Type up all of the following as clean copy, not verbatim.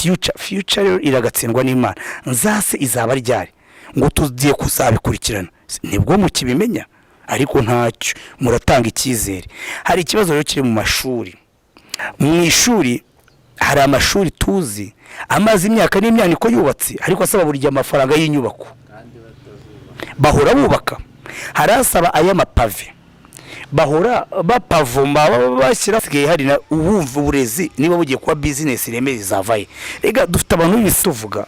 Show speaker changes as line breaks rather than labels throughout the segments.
Future, future rero iragatsindwa n'Imana. Nzase izaba ryari ngo tugiye kuzabikurikirana? Nibwo mukibimenya, ariko ntacyo muratanga icyizere. Hari ikibazo rero kiri mu mashuri. Mu ishuri hari amashuri tuzi amaze imyaka n'imyaniko yubatse, ariko asaba buri gihe amafaranga y'inyubako, bahora bubaka. Hari asaba ay'amapave, bahora bapavoma, bashyira. Hasigaye hari na ubumva uburezi niba bugiye kuba business, ireme rizavaye? Rega dufite abantu b'ibisi tuvuga,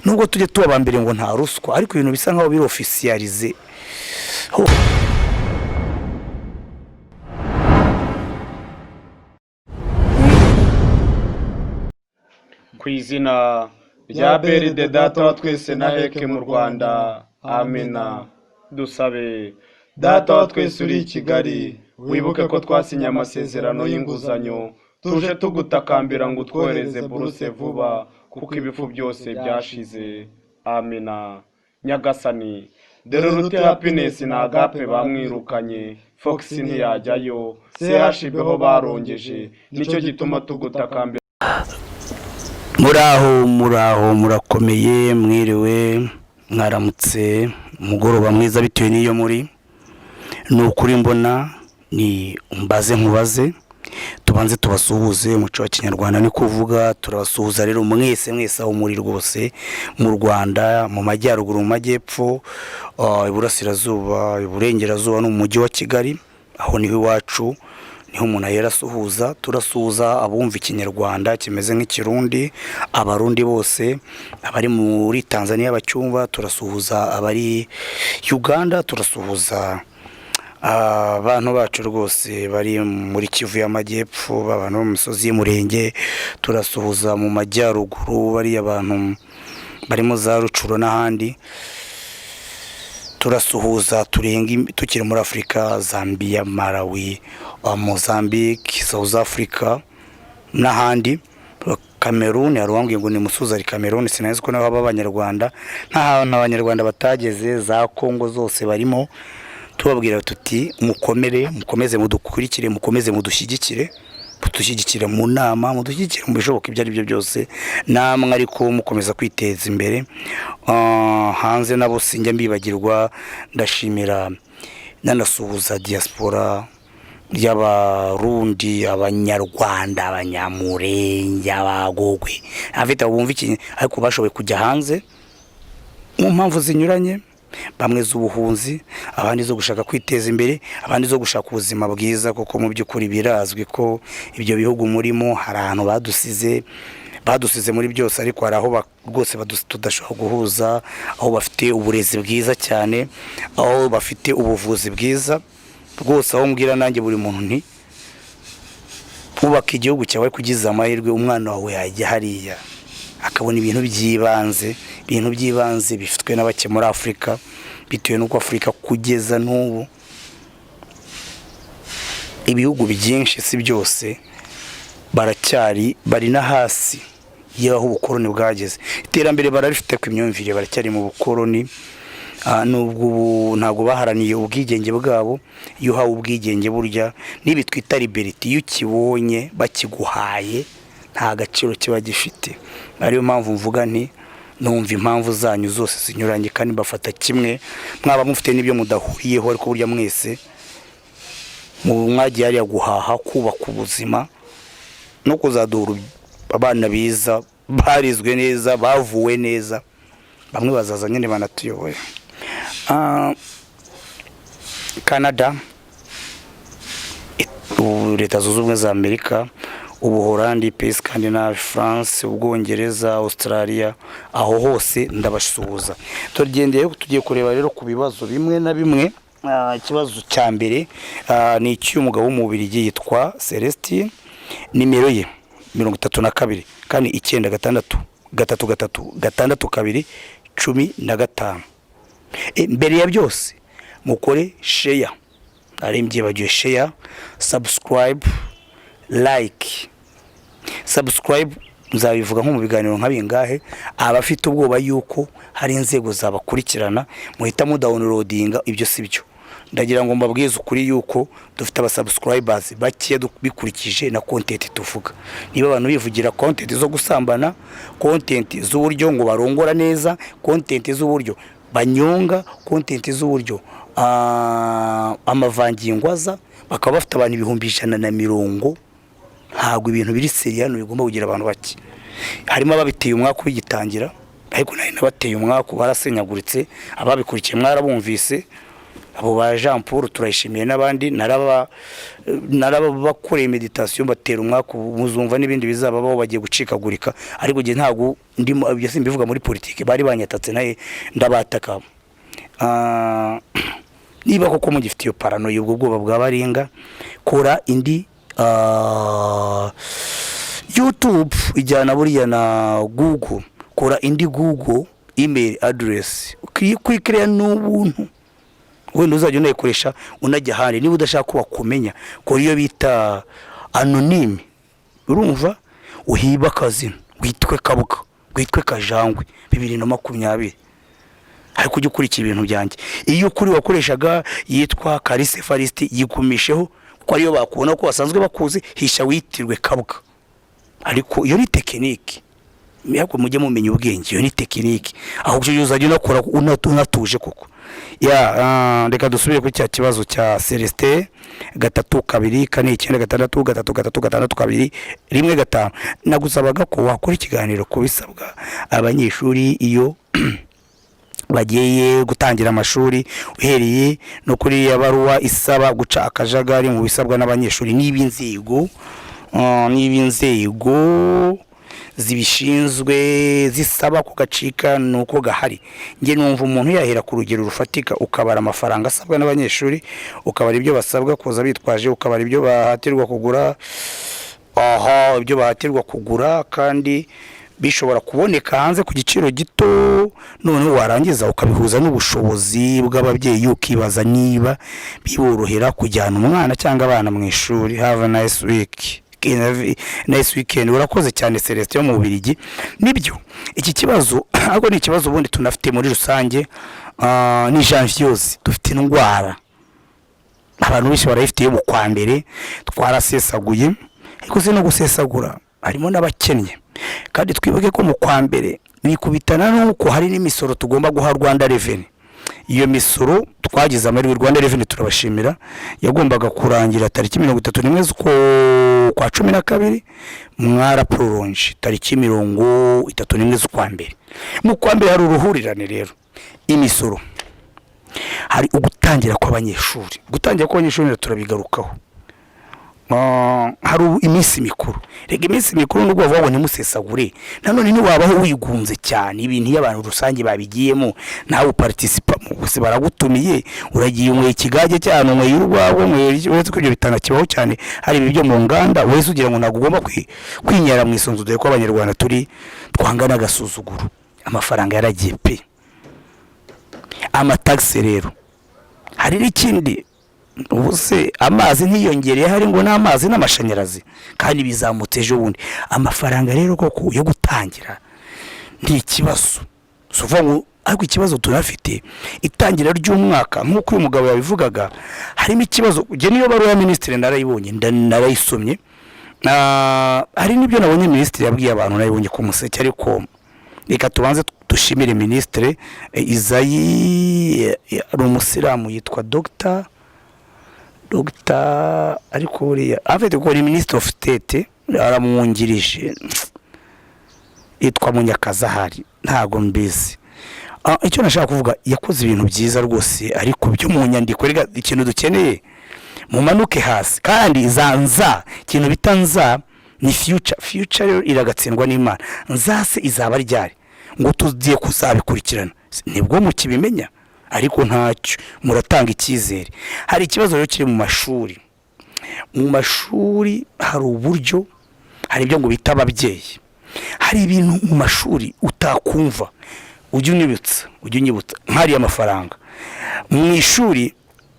nubwo tujya tuba aba mbere ngo nta ruswa, ariko ibintu bisa nkaho biri officialisé.
Ku izina rya Beride, Data wa twese, na Heke mu Rwanda, amina. Dusabe. Data wa twese uri i Kigali, wibuke ko twasinye amasezerano y'inguzanyo, tuje tugutakambira ngo utwohereze buruse vuba, kuko ibifu byose byashize. Amina. Nyagasani, dore Ruti Happiness na Agape bamwirukanye, Fox ntiyajyayo, CHB ho barongeje, nicyo gituma tugutakambira.
Muraho, muraho, murakomeye? Mwiriwe, mwaramutse, umugoroba mwiza bitewe n'iyo muri. Ni ukuri mbona ni mbaze nkubaze, tubanze tubasuhuze. Umuco wa Kinyarwanda ni kuvuga turabasuhuza rero mwese mwese aho muri rwose, mu Rwanda, mu majyaruguru, mu majyepfo, iburasirazuba, iburengerazuba no mu Mujyi wa Kigali. Aho niho iwacu, niho umuntu ahera asuhuza. Turasuhuza abumva Ikinyarwanda kimeze nk'Ikirundi, Abarundi bose, abari muri Tanzania bacyumva, turasuhuza abari Uganda, turasuhuza abantu bacu rwose bari muri Kivu y'Amajyepfo, abantu bo mu misozi y'Umurenge, turasuhuza mu majyaruguru bariya abantu barimo za Rucuro n'ahandi, turasuhuza turenga tukiri muri Afurika, Zambia, Malawi, Mozambique, South Africa n'ahandi, Cameroon. Hari uwambwiye ngo ni musuhuza ari Cameroon, sinzi ko naho haba Abanyarwanda. Nk'ahantu Abanyarwanda batageze, za Congo zose barimo. Tubabwira tuti: "Mukomere, mukomeze mudukurikire, mukomeze mudushyigikire, mudushyigikire mu nama, mudushyigikire mu bishoboka ibyo ari byo byose namwe, ariko mukomeza kwiteza imbere." Hanze nabo sinjya mbibagirwa. Ndashimira nanasuhuza diaspora y'Abarundi, Abanyarwanda, Abanyamurenge, Abagogwe, abafite bumva iki ariko bashoboye kujya hanze mu mpamvu zinyuranye, bamwe z'ubuhunzi, abandi zo gushaka kwiteza imbere, abandi zo gushaka ubuzima bwiza, kuko mu by'ukuri birazwi ko ibyo bihugu murimo hari ahantu badusize, badusize muri byose, ariko hari aho rwose tudashobora guhuza, aho bafite uburezi bwiza cyane, aho bafite ubuvuzi bwiza rwose, aho mbwira nanjye buri muntu nti: "Kubaka igihugu cyawe, kugize amahirwe umwana wawe yajya hariya akabona ibintu by'ibanze, ibintu by'ibanze bifitwe na bake muri Afurika," bitewe n'uko Afurika kugeza n'ubu ibihugu byinshi, si byose, baracyari bari na hasi y'aho ubukoroni bwageze. Iterambere bararifite ku imyumvire baracyari mu bukoroni. Nubwo ubu ntabwo baharaniye ubwigenge bwabo. Iyo uhawe ubwigenge, burya n'ibi twita liberté, iyo ukibonye bakiguhaye nta gaciro kiba gifite. Ariyo mpamvu mvuga nti numva impamvu zanyu zose zinyuranye kandi mbafata kimwe. Mwaba mufite n'ibyo mudahuriyeho, ariko burya mwese mwagiye hariya guhaha, kubaka ubuzima no kuzaduhura abana biza, barizwe neza, bavuwe neza, bamwe bazaza nyine banatuyoboye. Canada, ubu Leta Zunze Ubumwe za Amerika, Ubuholandi, Pays Scandinave, France, Ubwongereza, Australia, aho hose ndabasuhuza. Tugendeye tugiye kureba rero ku bibazo bimwe na bimwe. Ikibazo cya mbere ni icy'umugabo w'Umubirigi yitwa Celestine, nimero ye 32 4 9 6 3 3 6 2 15. Mbere ya byose mukore share, nari mbyibagiwe, share, subscribe, like, subscribe. Nzabivuga nko mu biganiro nka bingahe. Abafite ubwoba yuko hari inzego zabakurikirana muhita mudownloadinga, ibyo si byo. Ndagira ngo mbabwize ukuri yuko dufite abasubscribers bake bikurikije na content tuvuga. Niba abantu bivugira content zo gusambana, content z'uburyo ngo barongora neza, content z'uburyo banyonga, content z'uburyo amavangingo aza, bakaba bafite abantu 150,000, ntabwo ibintu biri sérieux hano bigomba kugira abantu bake. Harimo ababiteye umwaka ubigitangira, ariko nari nabateye umwaka barasenyaguritse. Ababikurikiye mwarabumvise, abo ba Jean Paul Turayishimiye n'abandi, narabakoreye méditation, batera umwaka. Muzumva n'ibindi bizababaho, bagiye gucikagurika. Ariko njye ntabwo ndimo, ibyo simbivuga muri politiki. Bari banyatatse naye ndabataka. Niba koko mugifite iyo paranoia, ubwo bwoba bwa baringa, kora indi YouTube ijyana buriya na Google, kora indi Google email address kwikiriya n'ubuntu, wenda uzajya unayikoresha unajya ahandi. Niba udashaka ko bakumenya, kora iyo bita anonyme, urumva, uhibe akazina, witwe Kabuga, witwe Kajangwe 2020, ariko ujye ukurikira ibintu byanjye. Iyo ukuri wakoreshaga yitwa Karise Farisiti, yigumisheho kuko ariyo bakubona ko basanzwe bakuzi. Hisha witirwe Kabuga. Ariko iyo ni technique, ariko mujye mumenya ubwenge, iyo ni technique. Ahubwo icyo uzajya unakora unatuje koko. Ya, reka dusubire kuri cya kibazo cya Celestin, 32496333621 5. Nagusabaga ko wakora ikiganiro ku bisabwa abanyeshuri iyo bagiye gutangira amashuri, uhereye no kuri ya baruwa isaba guca akajagari mu bisabwa n'abanyeshuri, niba inzego zibishinzwe zisaba ko gacika nuko gahari. Njye numva umuntu yahera ku rugero rufatika, ukabara amafaranga asabwa n'abanyeshuri, ukabara ibyo basabwa kuza bitwaje, ukabara ibyo bahatirwa kugura, aha ibyo bahatirwa kugura kandi bishobora kuboneka hanze ku giciro gito. Noneho warangiza ukabihuza n'ubushobozi bw'ababyeyi, ukibaza niba biborohera kujyana umwana cyangwa abana mu ishuri. Have a nice week, nice weekend. Urakoze cyane, Celestin wo mu Bubiligi. Nibyo, iki kibazo ariko ni ikibazo ubundi tunafite muri rusange. Ni janvier, dufite indwara, abantu benshi barayifite yo mu kwa mbere. Twarasesaguye, ariko si no gusesagura, harimo n'abakennye. Kandi twibuke ko mu kwa mbere bikubitana n'uko hari n'imisoro tugomba guha Rwanda Revenue. Iyo misoro twagize amahirwe, Rwanda Revenue turabashimira, yagombaga kurangira tariki 31 z'ukwa 12, mwaraprolonge tariki 31 z'ukwa mbere. Mu kwa mbere hari uruhurirane rero, imisoro, hari ugutangira kw'abanyeshuri. Gutangira kw'abanyeshuri turabigarukaho. Hari iminsi mikuru. Rega iminsi mikuru, nubwo bavuga ngo ntimusesagure, nanone ntiwabaho wigunze cyane. Ibintu iyo abantu rusange babigiyemo nawe uparticipamo, gusa baragutumiye, uragiye, unyweye ikigage cyane, unyweye urwagwa, unyweye uretse ko ibyo bitanakibaho cyane, hari ibi byo mu nganda. Wese ugira ngo ntabwo ugomba kwinyara mu isunzu, dore ko Abanyarwanda turi twanga n'agasuzuguro. Amafaranga yaragiye pe. Amatagisi rero, hari n'ikindi, ubu se amazi ntiyongereye, hari ngo n'amazi n'amashanyarazi kandi bizamutse ejo bundi. Amafaranga rero koko yo gutangira ni ikibazo, si ukuvuga ngo, ariko ikibazo tunafite itangira ry'umwaka, nk'uko uyu mugabo yabivugaga, harimo ikibazo. Njye niyo baruwa ya minisitiri narayibonye, narayisomye. Hari n'ibyo nabonye minisitiri yabwiye abantu, nabibonye ku Museke. Ariko reka tubanze dushimire minisitiri Izayi, ari umusilamu, yitwa dogita, ariko buriya afite kuko ni minisitiri of state, aramwungirije, yitwa Munyakazahari, ntabwo mbizi. Icyo nashaka kuvuga, yakoze ibintu byiza rwose, ariko byo mu nyandiko. Rega ikintu dukeneye, mumanuke hasi kandi za nza, ikintu bita nza ni future. Future rero iragatsindwa n'Imana. Nzase izaba ryari ngo tugiye kuzabikurikirana, nibwo mukibimenya, ariko ntacyo muratanga icyizere. Hari ikibazo rero kiri mu mashuri. Mu mashuri hari uburyo, hari ibyo ngo bita ababyeyi, hari ibintu mu mashuri utakumva. Ujye unyibutsa nk'ariya mafaranga mu ishuri.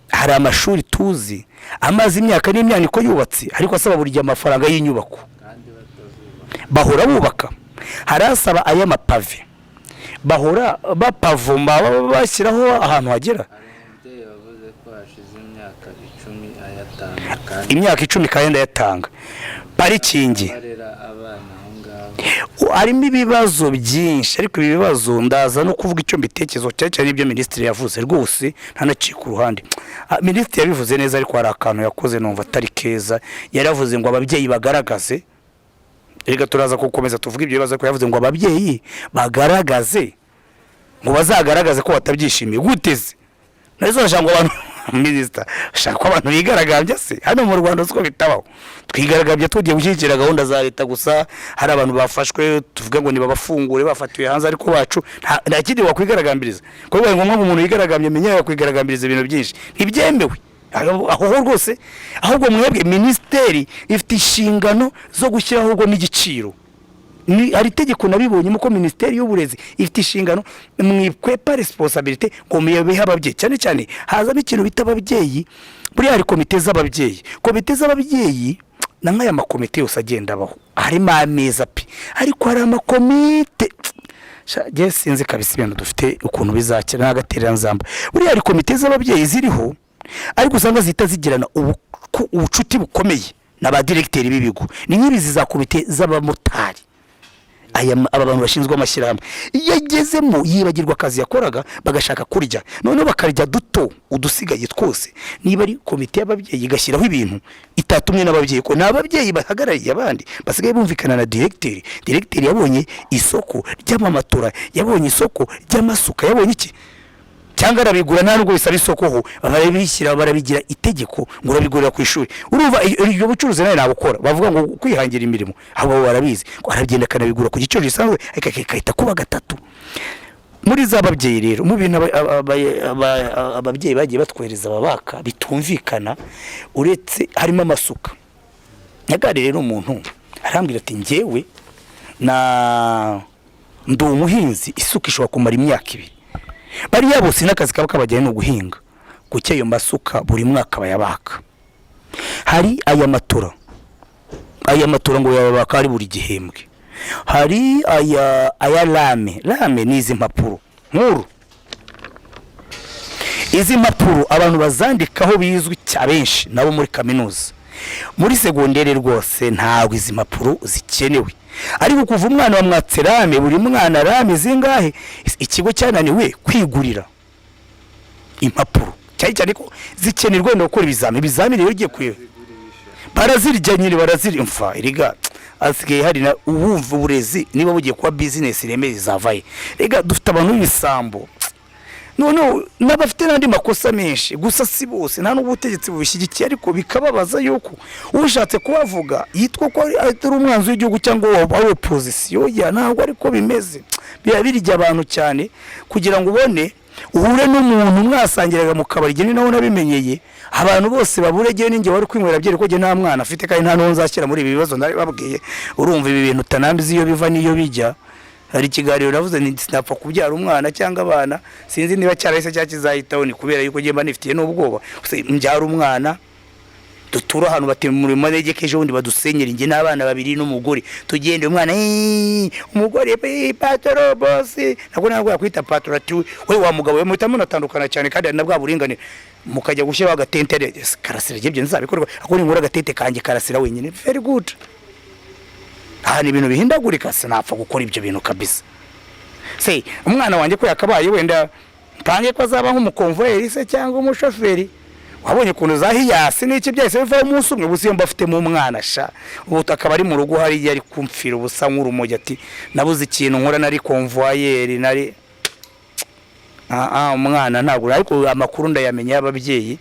Hari amashuri tuzi amaze imyaka n'imyaniko yubatse, ariko asaba buri gihe amafaranga y'inyubako, bahora bubaka. Hari asaba ay'amapave, bahora bapavoma, bashyiraho ahantu hagera.
Hari umubyeyi wavuze ko hashize Kandi
Imyaka 10 kandi ndayatanga. Parikingi
barera abana aho ngaho.
Harimo ibibazo byinshi, ariko ibi bibazo ndaza no kuvuga icyo mbitekerezo, cyane cyane ibyo minisitiri yavuze rwose ntanaciye ku ruhande. Minisitiri yabivuze neza, ariko hari akantu yakoze numva atari keza. Yaravuze ngo ababyeyi bagaragaze, reka turaza gukomeza tuvuge ibyo bibazo, ariko yavuze ngo ababyeyi bagaragaze, ngo bazagaragaze ko batabyishimiye. Gute se? Nazo bashaka ngo abantu, minisita ashaka ko abantu bigaragambya se? Hano mu Rwanda siko bitabaho. Twigaragambya tugiye gushyigikira gahunda za leta gusa. Hari abantu bafashwe, tuvuga ngo nibabafungure, bafatiwe hanze, ariko bacu nta kindi wakwigaragambiriza. Kuko bibaye ngombwa ngo umuntu yigaragambye, menya yakwigaragambiriza ibintu byinshi ntibyemewe aho rwose. Ahubwo mwebwe minisiteri ifite inshingano zo gushyiraho ubwo n'igiciro. Ni hari itegeko nabibonyemo ko Minisiteri y'Uburezi ifite inshingano. Mwikwepa responsabilité ngo muyabehe ababyeyi. Cyane cyane hazamo ikintu bita ababyeyi. Buriya hari komite z'ababyeyi, komite z'ababyeyi na nk'aya makomite yose agenda abaho, harimo ameza pe, ariko hari amakomite. Sha, njye sinzi kabisa ibintu dufite ukuntu bizakira n'agatereranzamba. Buriya hari komite z'ababyeyi ziriho, ariko usanga zihita zigirana ubucuti bukomeye na ba diregiteri b'ibigo. Ni nk'ibizi za komite z'abamotari, aba bantu bashinzwe amashyirahamwe, iyo agezemo yibagirwa akazi yakoraga, bagashaka kurya, noneho bakarya duto udusigaye twose. Niba ari komite y'ababyeyi igashyiraho ibintu itatumwe n'ababyeyi, ko ni ababyeyi bahagarariye abandi basigaye bumvikana na diregiteri. Diregiteri yabonye isoko ry'amamatora, yabonye isoko ry'amasuka, yabonye iki, cyangwa arabigura, nta nubwo bisaba isoko ho, barabishyira, barabigira itegeko ngo urabigurira ku ishuri. Urumva iryo bucuruzi nawe nabukora, bavuga ngo kwihangira imirimo, ahubwo bo barabizi ko aragenda akanabigura ku giciro gisanzwe, ariko akahita kuba gatatu. Muri za babyeyi rero, mu bintu ababyeyi bagiye batwohereza babaka bitumvikana, uretse harimo amasuka. Nyaganire rero umuntu arambwira ati: "Njyewe na ndi umuhinzi, isuka ishobora kumara imyaka 2." Bariya bose n'akazi kaba kabajyanye ni uguhinga. Kuki ayo masuka buri mwaka bayabaka? Hari aya matora, aya matora ngo yababaka ari buri gihembwe. Hari aya lame. Lame ni izi mpapuro nkuru. Izi mpapuro abantu bazandikaho bizwi cya benshi nabo muri kaminuza. Muri segonderi rwose ntabwo izi mpapuro zikenewe, ariko kuva umwana wamwatse lame, buri mwana lame zingahe? Ikigo cyananiwe kwigurira impapuro, cyane cyane ko zikenerwa wenda gukora ibizami. Ibizamini rero ugiye kureba barazirya nyine, barazirya. Mfa erega hasigaye hari na uwumva uburezi niba bugiye kuba bizinesi, ireme rizavaye? Rega dufite abantu b'ibisambo, noneho n'abafite n'andi makosa menshi. Gusa si bose, nta n'ubutegetsi bubishyigikiye, ariko bikababaza yuko ushatse kubavuga yitwa ko atari umwanzi w'igihugu cyangwa ari opozisiyo. Ya, ntabwo ariko bimeze. Biba birya abantu cyane kugira ngo ubone uhure n'umuntu mwasangiraga mu kabari. Igihe ni naho nabimenyeye, abantu bose babure igihe ninjye wari kwinywera byeri, ko njye nta mwana afite kandi nta n'uwo nzashyira muri ibi bibazo nababwiye. Urumva ibi bintu utanambizi iyo biva n'iyo bijya. Hari ikiganiro navuze nti sinapfa kubyara umwana cyangwa abana, sinzi niba cyarahise cyangwa kizahitaho. Ni kubera yuko njye mba nifitiye n'ubwoba. Gusa mbyara umwana, dutura ahantu bati muri manegeka, ejo bundi badusenyera, njye n'abana babiri n'umugore, tugende umwana, umugore, patoro bosi, ntabwo yakwita patoro, ati we wa mugabo we, muhita munatandukana cyane. Kandi hari na bwa buringanire, mukajya gushyiraho agatente. Karasira ibyo nzabikorwa ako ningura agatente kanjye, Karasira wenyine, very good. Ahantu ibintu bihindagurika, sinapfa gukora ibyo bintu kabisa. Se umwana wanjye ko yakabaye wenda mpange ko azaba nk'umukonvoyeri se cyangwa umushoferi, wabonye ukuntu za Hiace n'iki byahise bivaho umunsi umwe? Gusa iyo mba afitemo umwana sha, ubu akaba ari mu rugo hariya ari kumfira ubusa nk'urumogi, ati nabuze ikintu nkora, nari konvoyeri, nari umwana ntabwo. Ariko amakuru ndayamenya y'ababyeyi,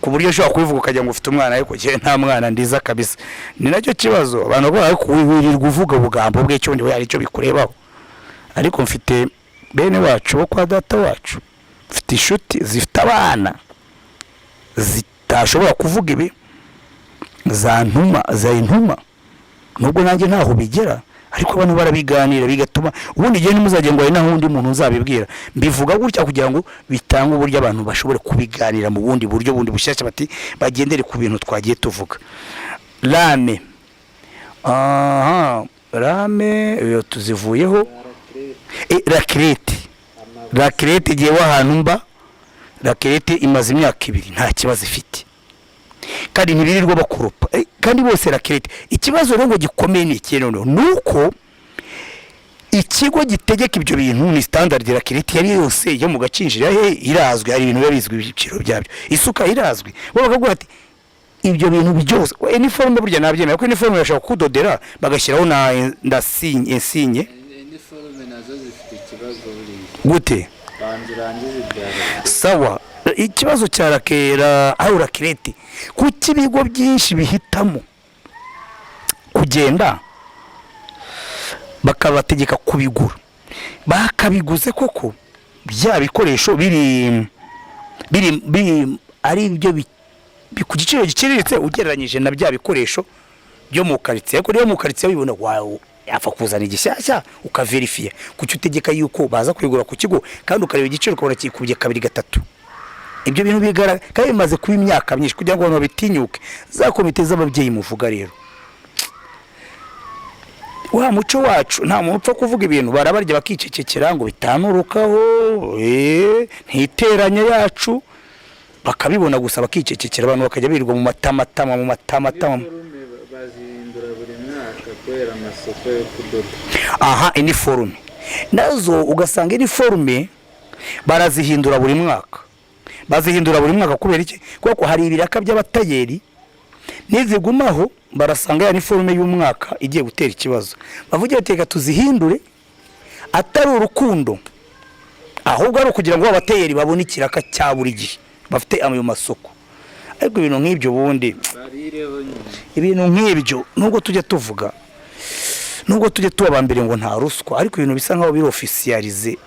ku buryo ushobora kubivuga ukagira ngo ufite umwana, ariko njyewe nta mwana ndiza kabisa. Ni nacyo kibazo abantu bakora, ariko wirirwa uvuga ubugambo bwe cyo we hari icyo bikurebaho. Ariko mfite bene wacu bo kwa data wacu, mfite inshuti zifite abana zitashobora kuvuga ibi, za ntuma za intuma, nubwo nanjye ntaho bigera, ariko abantu barabiganira bigatuma ubundi igihe ntimuzajye ngo hari naho undi muntu nzabibwira. Mbivuga gutya kugira ngo bitange uburyo abantu bashobore kubiganira mu bundi buryo bundi bushyashya, bati bagendere ku bintu twagiye tuvuga. Lame, aha lame iyo tuzivuyeho. Rakerete, rakerete igihe w'ahantu mba, rakerete imaze imyaka 2 nta kibazo ifite. Kandi ntibirirwa bakoropa. Kandi bose raclette. Ikibazo rero ngo gikomeye ni iki noneho? Ni uko ikigo gitegeka ibyo bintu ni standard. Raclette yari yose yo mu gacinjira he irazwi, hari ibintu biba bizwi ibiciro byabyo, isuka irazwi. Bo bakavuga ati ibyo bintu byose, iniforume burya nabyemera ko iniforume bashobora kudodera bagashyiraho na signe, insigne.
Iniforume nazo zifite ikibazo buriya.
Gute?
Banza urangize ibya raclette.
Sawa, ikibazo cya rakera aho raclette, kuki ibigo byinshi bihitamo kugenda bakabategeka kubigura, bakabiguze koko bya bikoresho biri ari byo ku giciro giciriritse ugereranyije na bya bikoresho byo mu karitsiye? Ariko niyo mu karitsiye wibona wawe yapfa kuzana igishyashya ukaverifiya. Kuki utegeka yuko baza kubigura ku kigo kandi ukareba igiciro ukabona kikubye kabiri, gatatu? Ibyo bintu bigaragara kandi bimaze kuba imyaka myinshi kugira ngo abantu babitinyuke. Za komite z'ababyeyi muvuga rero, wa muco wacu, nta muntu upfa kuvuga ibintu, barabarya bakicecekera ngo bitanurukaho, ntiteranye yacu, bakabibona gusa bakicecekera, abantu bakajya birirwa mu matamatama, mu matamatama.
Iniforume bazihindura buri mwaka kubera amasoko yo kudoda.
Aha, iniforume nazo ugasanga iniforume barazihindura buri mwaka. Bazihindura buri mwaka kubera iki? Kubera ko hari ibiraka by'abatayeri, nizigumaho barasanga ya niforume y'umwaka igiye gutera ikibazo, bavuge bati reka tuzihindure, atari urukundo, ahubwo ari ukugira ngo abatayeri babone ikiraka cya buri gihe, bafite ayo masoko. Ariko ibintu nk'ibyo ubundi
barireho nyine.
Ibintu nk'ibyo, nubwo tujya tuvuga, nubwo tujya tuba aba mbere ngo nta ruswa, ariko ibintu bisa nkaho biri officialisé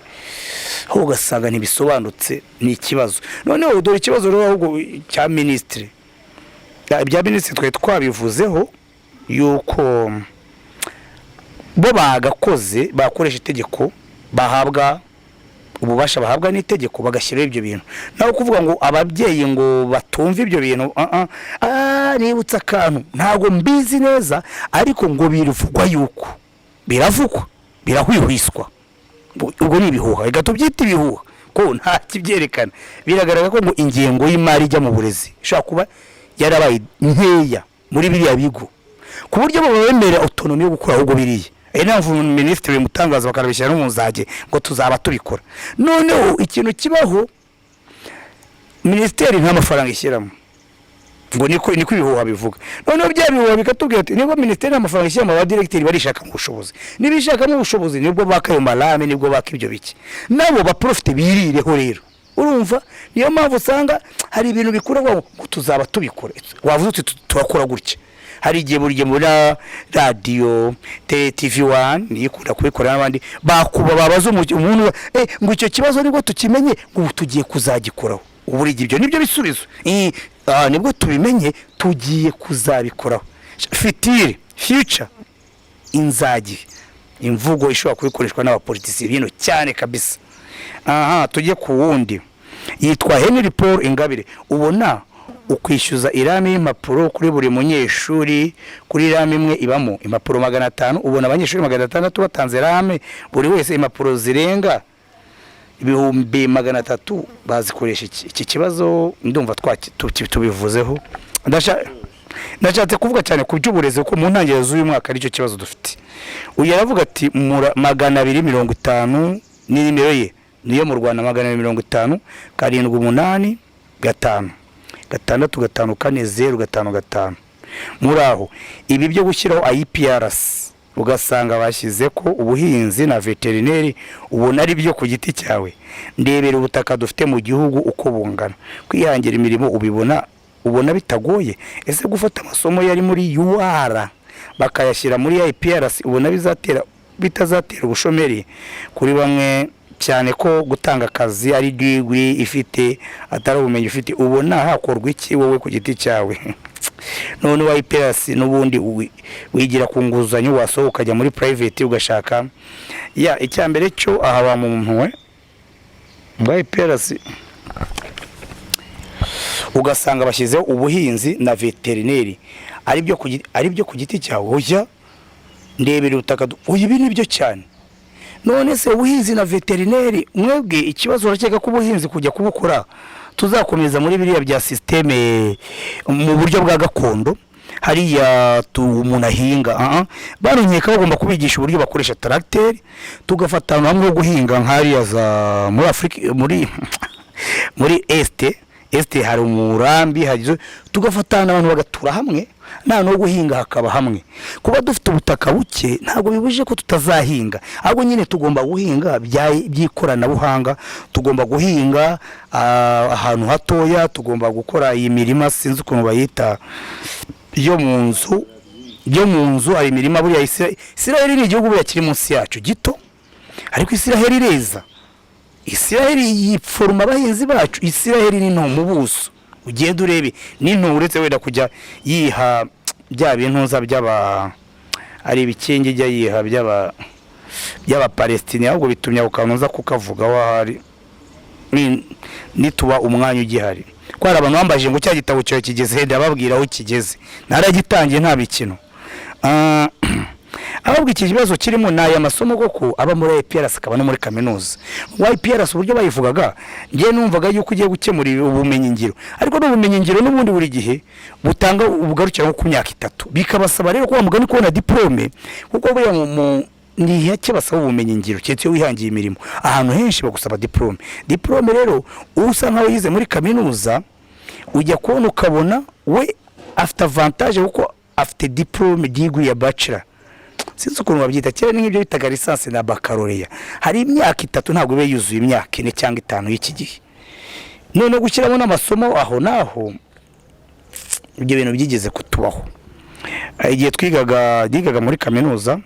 aho ugasanga ntibisobanutse, ni ikibazo. Noneho dore ikibazo rero ahubwo cya minisitiri. Ibya minisitiri twari twabivuzeho yuko bo bagakoze bakoresha itegeko bahabwa, ububasha bahabwa n'itegeko, bagashyiraho ibyo bintu, naho kuvuga ngo ababyeyi ngo batumve ibyo bintu, ah, ah. Ah, nibutse akantu, ntabwo mbizi neza, ariko ngo bivugwa yuko biravugwa, birahwihwiswa, ubwo ni ibihuha, reka tubyite ibihuha ko nta kibyerekana. Biragaragara ko ngo ingengo y'imari ijya mu burezi ishobora kuba yarabaye nkeya muri biriya bigo, ku buryo babemerera autonomie yo gukora. Ahubwo biriya ari mpamvu minisitiri bimutangaza, bakanabishyira no mu nzage ngo tuzaba tubikora. Noneho ikintu kibaho, minisiteri nta mafaranga ishyiramo, ngo niko ibihuha bivuga. Noneho bya bihuha bikatubwira ati niba minisiteri nta mafaranga ishyiramo, abadiregiteri barishaka mu bushobozi. Nibishakamo ubushobozi, nibwo baka ayo ma rames, nibwo baka ibyo bike, nabo baprofite birireho. Rero urumva niyo mpamvu usanga hari ibintu bikura ngo tuzaba tubikora. Wavuze uti turakora gutya. Hari igihe, buri gihe muri radiyo TV One niyo ikunda kubikora n'abandi, bakuba babaza umuntu ngo icyo kibazo nibwo tukimenye, ngo ubu tugiye kuzagikoraho. Ubu gihe ibyo nibyo bisubizo. Nibwo tubimenye, tugiye kuzabikoraho. Future, future, inzagihe, imvugo ishobora kubikoreshwa n'abapolitisi bino cyane kabisa. Aha tujye ku wundi, yitwa Henry Paul Ingabire. Ubona ukwishyuza i rame y'impapuro kuri buri munyeshuri, kuri rame imwe ibamo impapuro 500, ubona abanyeshuri 600 batanze rame, buri wese impapuro zirenga 300,000, bazikoresha iki? Iki kibazo ndumva tubivuzeho. Ndashatse kuvuga cyane ku by'uburezi kuko mu ntangiriro z'uyu mwaka aricyo kibazo dufite. Uyu aravuga ati 250 ni nimero ye, niyo mu Rwanda, 250 785 654 055. Muri aho ibi byo gushyiraho IPRC, ugasanga bashyize ko ubuhinzi na veterineri, ubona ari byo ku giti cyawe? Ndebera ubutaka dufite mu gihugu uko bungana, kwihangira imirimo ubibona, ubona bitagoye? Ese gufata amasomo yari muri UR bakayashyira muri IPRC, ubona bizatera bitazatera ubushomeri kuri bamwe, cyane ko gutanga akazi ari degree ifite, atari ubumenyi ufite? Ubona hakorwa iki wowe ku giti cyawe? None wa IPRC n'ubundi wigira ku nguzanyo, wasohoka ukajya muri private ugashaka ya. Icya mbere cyo aha wa muntu we ngo IPRC, ugasanga bashyizeho ubuhinzi na veterineri, ari byo ku giti cyawe? Oya, ndebera ubutaka oya, ibi ni byo cyane. None se ubuhinzi na veterineri, mwebwe ikibazo urakeka ko ubuhinzi kujya kubukora Tuzakomeza muri biriya bya système mu buryo bwa gakondo hariya umuntu ahinga. Barunkeka bagomba kubigisha uburyo bakoresha tracteur, tugafata ahantu hamwe ho guhinga nk'hariya za muri Afurika, muri Est hari umurambi, hari tugafata ahantu abantu bagatura hamwe, nta no guhinga hakaba hamwe. Kuba dufite ubutaka buke ntabwo bibujije ko tutazahinga, ahubwo nyine tugomba guhinga by'ikoranabuhanga, tugomba guhinga ahantu hatoya, tugomba gukora iyi mirima, sinzi ukuntu bayita, yo mu nzu, yo mu nzu. Hari imirima buriya. Isiraheli ni igihugu buriya kiri munsi yacu gito, ariko Isiraheli ireza, Isiraheli yiforoma abahinzi bacu. Isiraheli ni nto mu buso, ugenda urebe ni nto, uretse wenda kujya yiha bya bintuza by'aba ari ibikingi ijya yiha by'Abapalestini, ahubwo bitumye ako kantu nza kukavuga ahari nituba umwanya ugihari, ko hari abantu bambajije ngo cya gitabo cyawe kigeze he? Ndababwira aho kigeze, naragitangiye, nta mikino. Ahubwo iki kibazo kirimo ni aya masomo koko aba muri IPRC akaba no muri kaminuza. Ngo IPRC uburyo bayivugaga, njye numvaga yuko ugiye gukemura ubumenyingiro, ariko n'ubumenyingiro n'ubundi buri gihe butanga ubugarukira nko ku myaka 3, bikabasaba rero ko mugani kubona diplôme, kuko buriya ni hake basaba ubumenyingiro, keretse iyo wihangiye imirimo. Ahantu henshi bagusaba diplôme. Diplôme rero usa nkaho yize muri kaminuza, ujya kubona ukabona we afite avantage kuko afite diplôme degree ya bachelor, sinzi ukuntu babyita kera, ni nk'ibyo bitaga licence na baccalauréat. Hari imyaka 3, ntabwo iba yuzuye imyaka 4 cyangwa 5 y'iki gihe. None gushyiramo n'amasomo aho n'aho, ibyo bintu byigeze kutubaho. Igihe twigaga, nigaga muri Kaminuza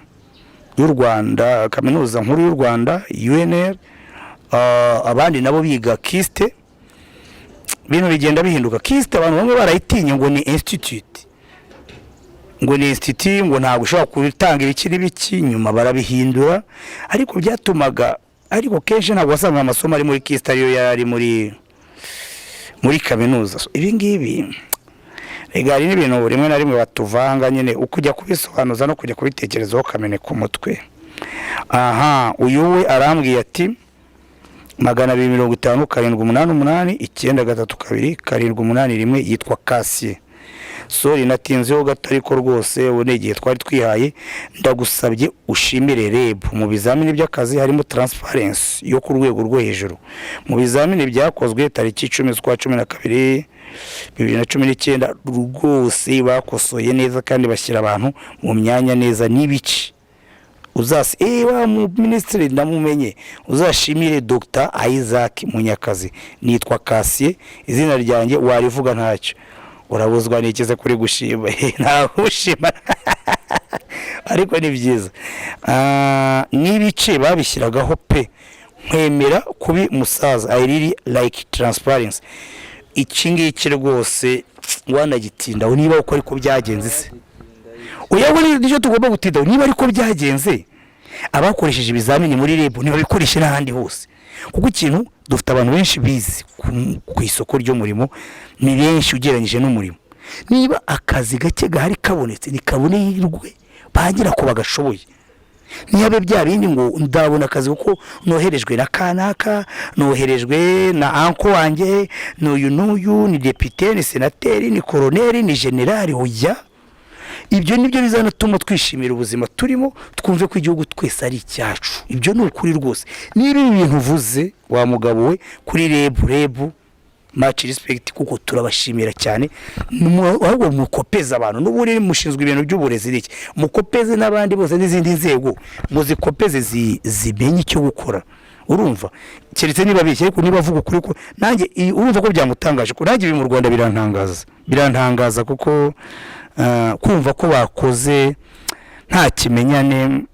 y'u Rwanda, Kaminuza Nkuru y'u Rwanda, UNR, abandi nabo biga KIST. Ibintu bigenda bihinduka. KIST abantu bamwe barayitinye ngo ni institute, ngo ni institut, ngo ntabwo ushobora gutanga ibiki n'ibiki. Nyuma barabihindura, ariko byatumaga, ariko kenshi ntabwo wasanga amasomo ari muri KIST ariyo yari ari muri kaminuza. So, ibi ngibi rega hari n'ibintu rimwe na rimwe batuvanga nyine, uko ujya kubisobanuza no kujya kubitekerezaho kameneka umutwe. Aha uyu we arambwiye ati 250 788 932 781, yitwa Kasiye. Sorry, natinzeho gato, ariko rwose ubu ni igihe twari twihaye. Ndagusabye ushimire REB. Mu bizamini by'akazi harimo transparency yo ku rwego rwo hejuru. Mu bizamini byakozwe tariki 10 z'ukwa 12 2019, rwose bakosoye neza kandi bashyira abantu mu myanya neza n'ibice. Uzasi wa mu minisitiri ndamumenye, uzashimire Dr Isaac Munyakazi. Nitwa Kasiye, izina ryanjye warivuga ntacyo. Urabuzwa n'ikize kuri gushima? Ntawe ushima, ariko ni byiza. N'ibice babishyiragaho pe, nkwemera kubi musaza. I really like transparency. Iki ngiki rwose wanagitindaho niba uko ariko byagenze se. Oya, we nicyo tugomba gutindaho. Niba ariko byagenze, abakoresheje ibizamini muri REB ntibabikoreshe n'ahandi hose, kuko ikintu dufite abantu benshi bize ku isoko ry'umurimo ni benshi ugereranyije n'umurimo. Niba akazi gake gahari kabonetse, nikabonerwe bagira ko bagashoboye, ntihabe bya bindi ngo ndabona akazi kuko noherejwe na kanaka, noherejwe na uncle wanjye, n'uyu n'uyu, ni depite, ni senateri, ni koroneri, ni generali. Oya, ibyo nibyo bizanatuma twishimira ubuzima turimo, twumve ko igihugu twese ari icyacu. Ibyo ni ukuri rwose. Niba ibi bintu uvuze wa mugabo we kuri REB, REB much respect, kuko turabashimira cyane. Ahubwo mukopeze abantu, n'ubundi mushinzwe ibintu by'uburezi n'iki, mukopeze n'abandi bose n'izindi nzego muzikopeze zimenye icyo gukora. Urumva, keretse niba abeshya, ariko niba avuga ukuri ko nanjye urumva ko byamutangaje, ko nanjye ibi mu Rwanda birantangaza, birantangaza kuko kumva ko bakoze nta kimenyane,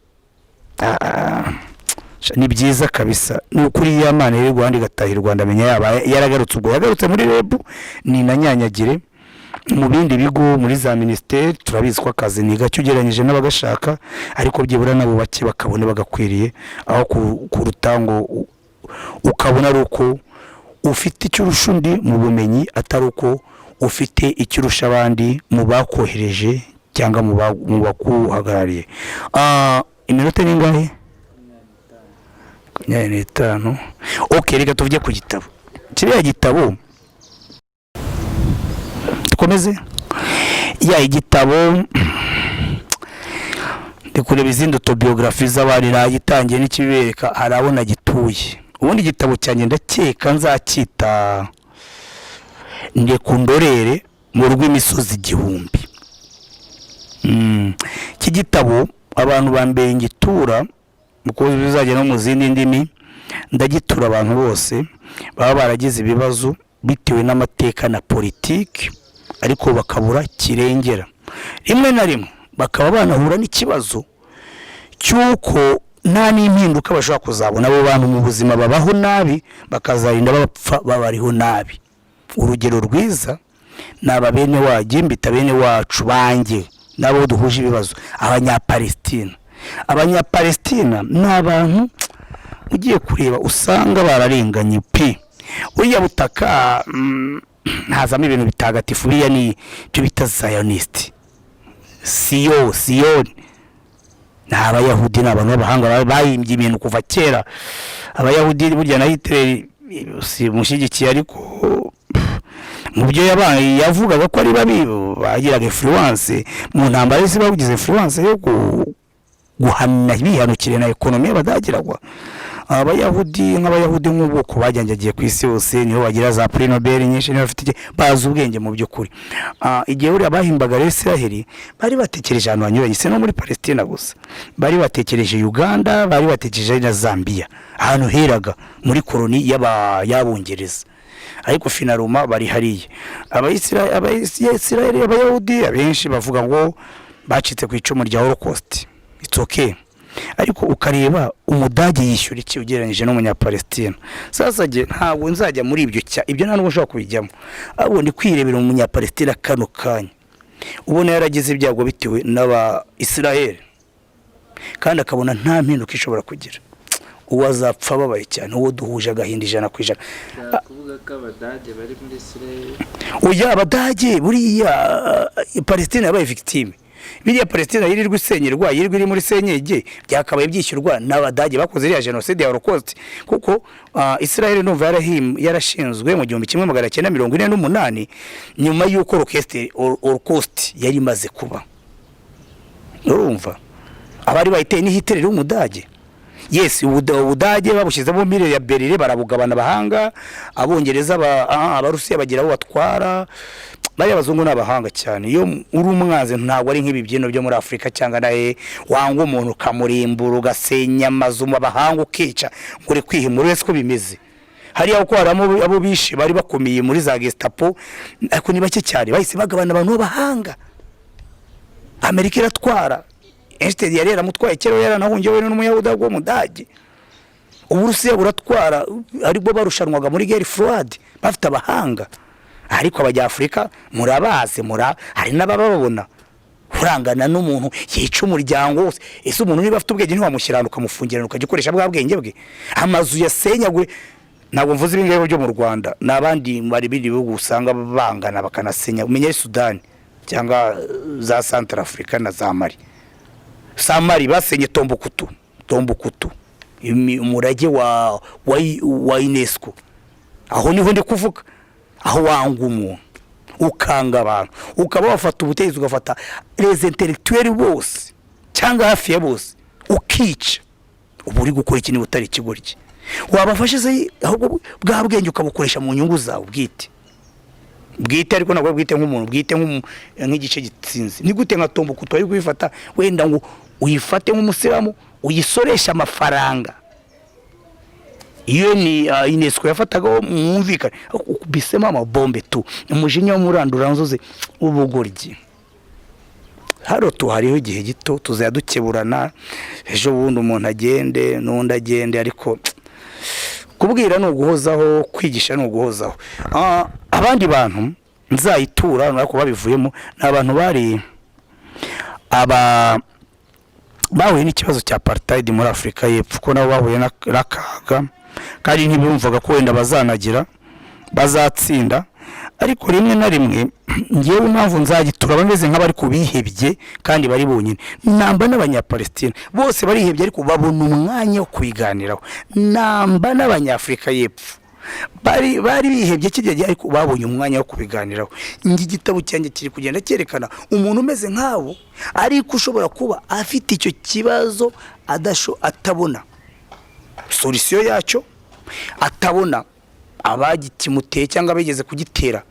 ni byiza kabisa. Ni ukuri ya Mana y'u Rwanda igataha i Rwanda, amenya yaba yaragarutse, ubwo yagarutse muri REB ni na nyanyagire mu bindi bigo, muri za minisiteri. Turabizi ko akazi ni gake ugereranyije n'abagashaka, ariko byibura nabo bake bakabona bagakwiriye, aho kuruta ngo ukabona ari uko ufite icyo urusha undi mu bumenyi, atari uko ufite icyo urusha abandi mu bakohereje cyangwa mu bakuhagarariye. Iminota ni ingahe? 25. Ok, reka tuvuge ku gitabo, kiriya gitabo. Dukomeze ya igitabo. Ndi kureba izindi autobiographie z'abari nagitangiye n'ikibereka, hari abo nagituye. Ubundi igitabo cyanjye ndakeka nzacyita Ndekundorere mu rw'imisozi igihumbi. Iki gitabo abantu ba mbere ngitura, uko bizajya no mu zindi ndimi, ndagitura abantu bose baba baragize ibibazo bitewe n'amateka na politiki, ariko bakabura kirengera. Rimwe na rimwe bakaba banahura n'ikibazo cy'uko nta n'impinduka bashobora kuzabona. Abo bantu mu buzima babaho nabi, bakazarinda bapfa babariho nabi. Urugero rwiza ni aba bene wajye, mbita bene wacu banjye n'abo duhuje ibibazo, Abanyapalestina. Abanyapalestina ni abantu ugiye kureba usanga bararenganye pe. Buriya butaka hazamo ibintu bitagatifu. Buriya ni ibyo bita Zionist, siyo Siyoni. Ni Abayahudi, ni abantu b'abahanga bahimbye ibintu kuva kera. Abayahudi burya na Hitler si mushyigikiye, ariko mu byo yabaye yavugaga ko ari babi, bagiraga influence mu ntambara y'isi, bagize influence yo guhana bihanukire na économie y'Abadagiragwa. Abayahudi nk'Abayahudi, nk'ubwoko bajanjagiye ku isi hose, niho bagira za prix Nobel nyinshi, niho bafite bazi ubwenge mu by'ukuri. Igihe buriya bahimbaga rero Israheli, bari batekereje ahantu hanyuranye, si no muri Palestina gusa. Bari batekereje Uganda, bari batekereje na Zambia, ahantu heraga muri koloni y'Abongereza. Ariko finalement bari hariya Abayisiraheli, Abayahudi abenshi bavuga ngo bacitse ku icumu rya Holocaust. It's okay, ariko ukareba Umudage yishyura iki ugereranyije n'Umunyapalestina? Sasa jye ntabwo nzajya muri ibyo, cya ibyo nta nubwo nshobora kubijyamo, ahubwo ndi kwirebera Umunyapalestina kano kanya ubona yaragize ibyago bitewe n'aba Israel, kandi akabona nta mpinduka ishobora kugira. Uwo azapfa ababaye cyane, uwo duhuje agahinda 100%.
Ushaka kuvuga ko Abadage bari muri Israel?
Oya, Abadage buriya Palestine yabaye victime. Biriya Palestine yirirwa isenyerwa, yirirwa iri muri senyege, byakabaye byishyurwa n'Abadage bakoze iriya jenoside ya Holocaust, kuko Israel ndumva yarashinzwe mu 1948, nyuma y'uko Holocaust yari imaze kuba. Urumva abari bayiteye ni Hitler w'Umudage. Yes, Ubudage babushyizemo mur ya Berlin, barabugabana abahanga, Abongereza, Abarusiya bagira abo batwara. Bariya abazungu ni abahanga cyane. Iyo uri umwanzi, ntabwo ari nk'ibi byino byo muri Afurika cyangwa nawe wanga umuntu ukamurimbura, ugasenya amazu mu abahanga, ukica ngo uri kwihimura. Uretse ko bimeze hariya, kuko hari abo bishe bari bakomeye muri za Gestapo, ariko ni bake cyane. Bahise bagabana abantu b'abahanga, Amerika iratwara. Einstein yari yaramutwaye kera, yaranahungiye we n'Umuyahudi w'Umudage. Uburusiya buratwara, aribwo barushanwaga muri guerre froide, bafite abahanga. Ariko Abanyafurika murabazi, hari n'abababona urangana n'umuntu yica umuryango wose. Ese umuntu niba afite ubwenge, ntiwamushyira ahantu ukamufungirana, ukajya ukoresha bwa bwenge bwe? Amazu yasenyagwe, ntabwo mvuze ibi ngibi byo mu Rwanda, n'abandi bari bindi bihugu usanga bangana bakanasenya, umenya ari Sudani cyangwa za Central Africa na za Mali. Samari basenye Tombukutu, Tombukutu umurage wa UNESCO. Aho niho ndi kuvuga, aho wanga umuntu, ukanga abantu, ukaba wafata ubutegetsi, ugafata les intellectuels bose cyangwa hafi ya bose, ukica, uba uri gukora iki niba utari ikigoryi? Wabafashe se ahubwo bwa bwenge ukabukoresha mu nyungu zawe bwite bwite, ariko ntabwo bwite nk'umuntu bwite, nk'igice gitsinze. Ni gute nka Tombukutu wari kuyifata wenda ngo uyifate nk'umusilamu, uyisoreshe amafaranga? Iyo ni UNESCO yafatagaho, mwumvikane, ukubisemo amabombe tu, umujinya w'umuranduranzuzi w'ubugoryi. Hano tuhariho igihe gito, tuzajya dukeburana, ejo bundi umuntu agende n'undi agende, ariko kubwira ni uguhozaho, kwigisha ni uguhozaho. Abandi bantu nzayitura ariko babivuyemo ni abantu bari aba bahuye n'ikibazo cya apartheid muri Afurika y'Epfo, ko nabo bahuye n'akaga, kandi ntibumvaga ko wenda bazanagira bazatsinda. Ariko rimwe na rimwe ngewe impamvu nzagitura, bameze nk'abari kubihebye kandi bari bonyine. Namba n'Abanyapalestina bose barihebye, ariko babona umwanya wo kubiganiraho. Namba n'Abanyafurika y'Epfo. Bari bihebye kirya gihe, ariko babonye umwanya wo kubiganiraho. Njye igitabo cyanjye kiri kugenda cyerekana umuntu umeze nk'abo, ariko ushobora kuba afite icyo kibazo atabona solution yacyo, atabona abagikimuteye cyangwa abigeze kugitera,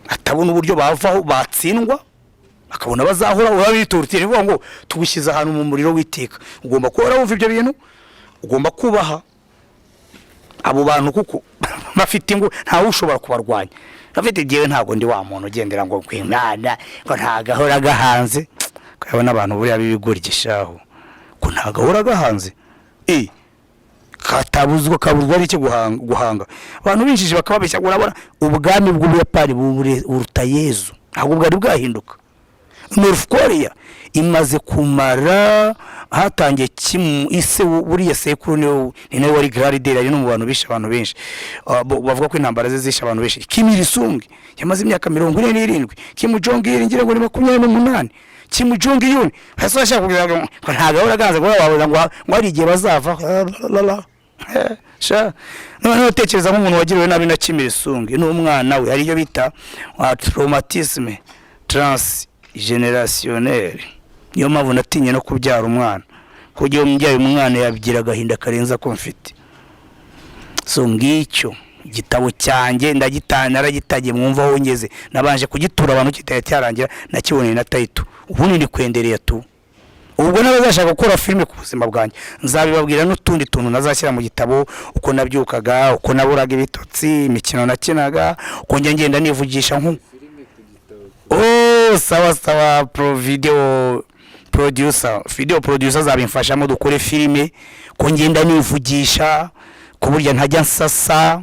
atabona uburyo bavaho batsindwa, akabona bazahora urabiturutira ivuga ngo tugushyize ahantu mu muriro witeka. Ugomba kuba wumva ibyo bintu, ugomba kubaha abo bantu kuko bafite ingo, ntawe ushobora kubarwanya. Bafite igihe, ntabwo ndi wa muntu ugendera ngo kwimana ngo ntagahora gahanze. Ukabona abantu buriya b'ibigoryi shaho ko ntagahora gahanze, katabuzwa kabuzwa n'iki guhanga abantu binjije bakababeshya. Urabona ubwami bw'Ubuyapani buruta Yezu, ntabwo bwari bwahinduka. North Korea imaze kumara hatangiye Kim ise buriya sekuru ni nawe wari grand leader, ari no mu bantu bishe abantu benshi. Bavuga ko intambara ze zishe abantu benshi. Kim Il Sung yamaze imyaka 47, Kim Jong Il ngira ngo ni 28, Kim Jong Un hasi bashaka kugira ngo nta gahora ganze ngo bababuza ngo hari igihe bazava. La, la. Sha noneho utekereza nk'umuntu wagiriwe nabi na Kim Il Sung n'umwana we, ariyo bita traumatisme transgénérationnel. Niyo mpamvu natinye no kubyara umwana, kuko iyo mbyaye umwana yagira agahinda karenze ako mfite. So ngicyo igitabo cyanjye naragitagiye, mwumva aho ngeze. Nabanje kugitura abantu kitari cyarangira, nakiboneye na title, ubundi ndi kwendereye tu. Ubwo n'abazashaka gukora filime ku buzima bwanjye nzabibabwira, n'utundi tuntu nazashyira mu gitabo: uko nabyukaga, uko naburaga ibitotsi, imikino nakinaga, uko njya ngenda nivugisha nku Oh, sawa sawa, pro video producer, video producer azabimfashamo dukore filime ko ngenda nivugisha, ku buryo ntajya nsasa,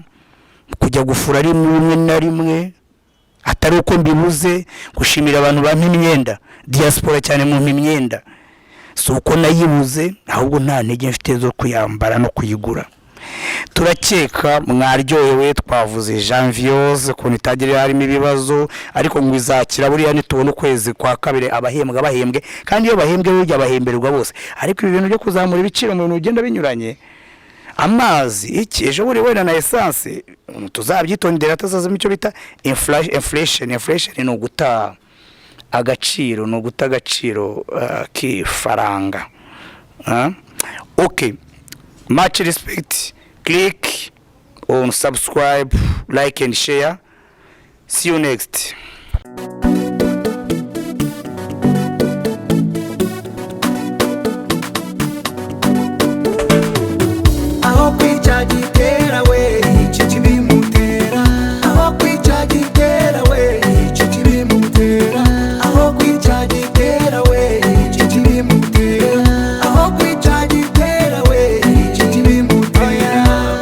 kujya gufura rimwe rimwe na rimwe atari uko mbibuze. Gushimira abantu bampa imyenda, diaspora cyane mu imyenda, si uko nayibuze, ahubwo nta ntege mfite zo kuyambara no kuyigura. Turakeka mwaryohewe. Twavuze janvier ukuntu itagira harimo ibibazo, ariko ngo izakira buriya nitubona ukwezi kwa kabiri abahembwa bahembwe, kandi iyo bahembwe burya bahemberwa bose. Ariko ibi bintu byo kuzamura ibiciro mu bintu bigenda binyuranye, amazi iki ejo buri wenda na essence, tuzabyitondera atazazamo icyo bita inflation. Inflation ni uguta agaciro, ni uguta agaciro k'ifaranga. Okay, much respect. Click on subscribe, like and share. See you next.
Aho kwica gitera we, icyo kibimutera. Aho kwica gitera we, icyo kibimutera. Aho kwica gitera we, icyo kibimutera. Aho kwica gitera we, icyo kibimutera.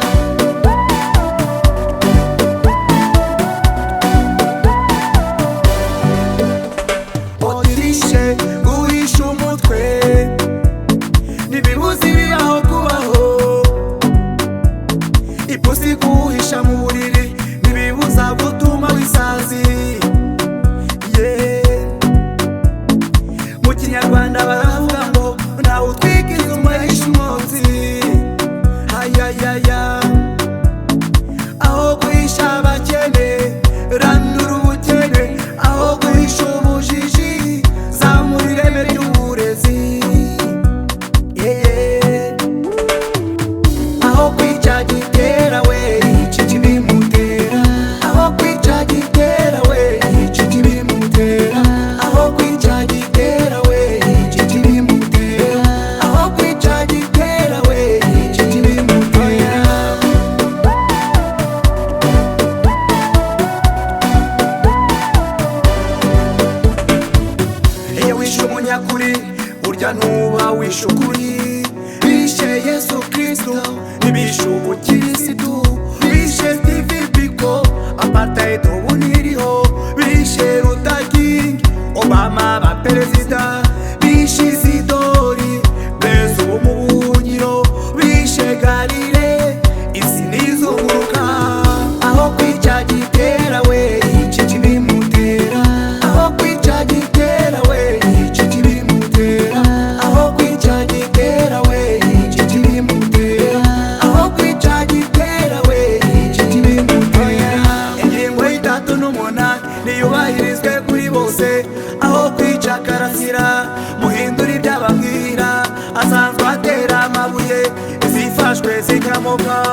Zikamoka,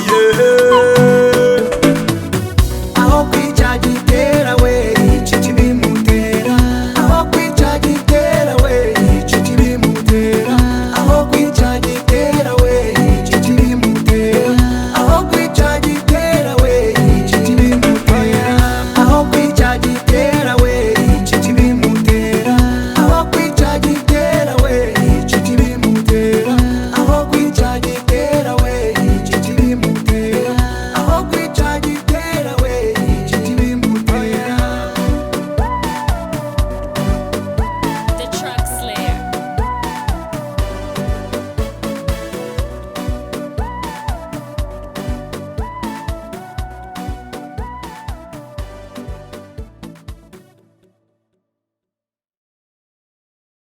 yeah.